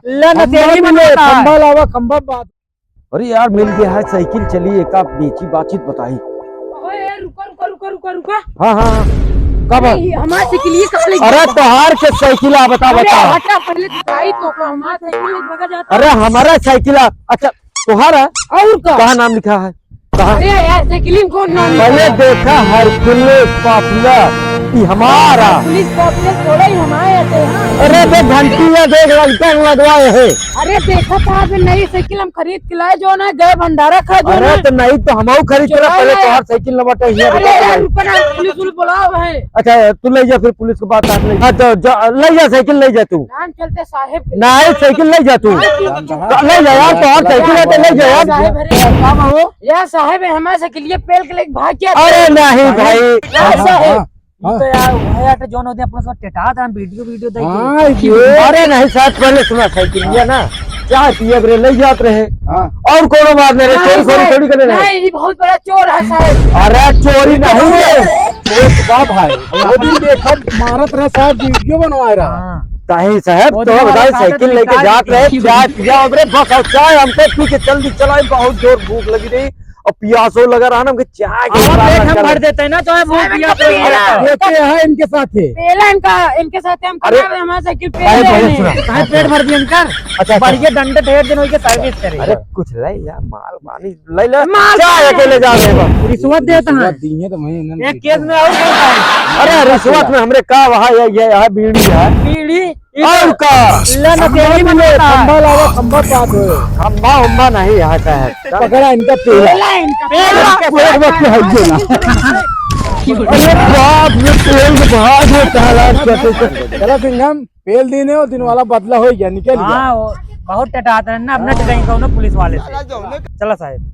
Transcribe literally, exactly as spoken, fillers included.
ले ना, खंभा तेरी भी मन ले, होता है। खंभा लावा, खंभा बात। अरे यार, मिल गया है साइकिल, चलिए एका बेची बातचीत बताई। ओए, ए, रुका, रुका, रुका, रुका, रुका। हाँ, हाँ, हाँ। कब? अरे, ये हमार साइकिल, ये कहाँ ले अरे, गया? तोहार के साइकिल आ, बता, अरे, बता। हटा, पहले दिखाई तो का, हमार साइकिल ले भागा जाता। अरे, हमारा साइकिल आ, अच्छा, तोहार है? और का? कहाँ नाम लिखा है? कहाँ? अरे यार, साइकिल में कौन नाम पहले लिखा है? देखा, हरकुलिस पॉपुलर, ई हमारा। पुलिस पॉपुलर थोड़ा ही हमारे आते हैं। अरे, देख, घंटी है, देख, लगता लगवाए है। अरे, देखा था, अभी नई साइकिल हम खरीद के लाए, जो ना गए भंडारा खा, जो अरे, ना तो नहीं तो हमहू खरीद के लाए, चुराए पहले लाए। तोहार साइकिल लौटा हिया अरे, देखा यार, भाई। रुको ना, पुलिस उलिस बुलाओ है। अच्छा, तू ले जा, फिर पुलिस के पास हाथ ले जा। हाँ, तो जा, ले जा, साइकिल ले जा तू। नाम चलते साहेब के। नहीं, साइकिल ले जा तू। हाँ, ठीक है। ले जा यार, तोहार साइकिल है तो ले जा यार। साहेब, अरे, का हो? यार साहेब है, हमारे साइकिल ये पेल के लेके भाग गया। अरे नहीं भाई। यार साहेब। हाँ। तो यार, वह यार, तो जौन होते हैं, अपना सब टेटात हैं, वीडियो, वीडियो देख के। हाँ, ये अरे नहीं, साहब, पहले सुना, साइकिल लिया ना, चाय पिए रे, ले जात रहे। हाँ। और कोनो बात नहीं रहे, हाँ, चोरी, चोरी साहब। थोड़ी करे रहे। नहीं, ये बहुत बड़ा चोर है, साहब। अरे, चोरी नहीं है। एक बाप है, वो दिन देखा, मारत रहा, साहब, वीडियो बनवा रहा। हाँ। ताही साहब, वो तो दिन बताओ, हमारे साथ साइकिल लेके निकाल जात दी। रहे, चाय पिया, अरे बस, और चाय हमको पी के चल दी, चला, बहुत जोर भूख लगी रही। और पियासो लगा रहा ना, हमके चाय के और प्याला पेट हम कर भर दे। देते हैं ना, तो है वो साहब, पिया इनका तो पेला। ये तो यहाँ इनके साथ है। पेला इनका, इनके साथ है, हम अरे, खराब है, हमारा साइकिल पेला अरे, है। पहले सुना। कहाँ पेट भर दिया इनका? अच्छा, अच्छा। बढ़िया डंडे ढेर दिन होइके सर्विस करे। अरे, कुछ ले यार, माल पानी ले ले। माल चाय पानी। अकेले जा रहे बा। रिश्वत देता है। रिश्वत दी है तो मैं इन्होंने एक केस में और क्या है? अरे, रिश्वत में हमरे का वहाँ ये, ये है, बीड़ी है। बीड़ी? और का? ले ना, तेरी खंभा मन ले, होता है। खंभा लावा, खंभा पात हो। खंभा उम्भा नहीं यहाँ का है। पकड़ा इनका पेला। पेला इनका पेला। पेला। पेला मत खाइए ना। अरे बाप रे, पेल के भाग में ताला करते। चला सिंघम, पेल दिन है, वो दिन वाला बदला हो गया, निकल गया। हाँ, वो बहुत टटात रहे ना, अब न टटाई कौनो पुलिस वाले से। चला साहब।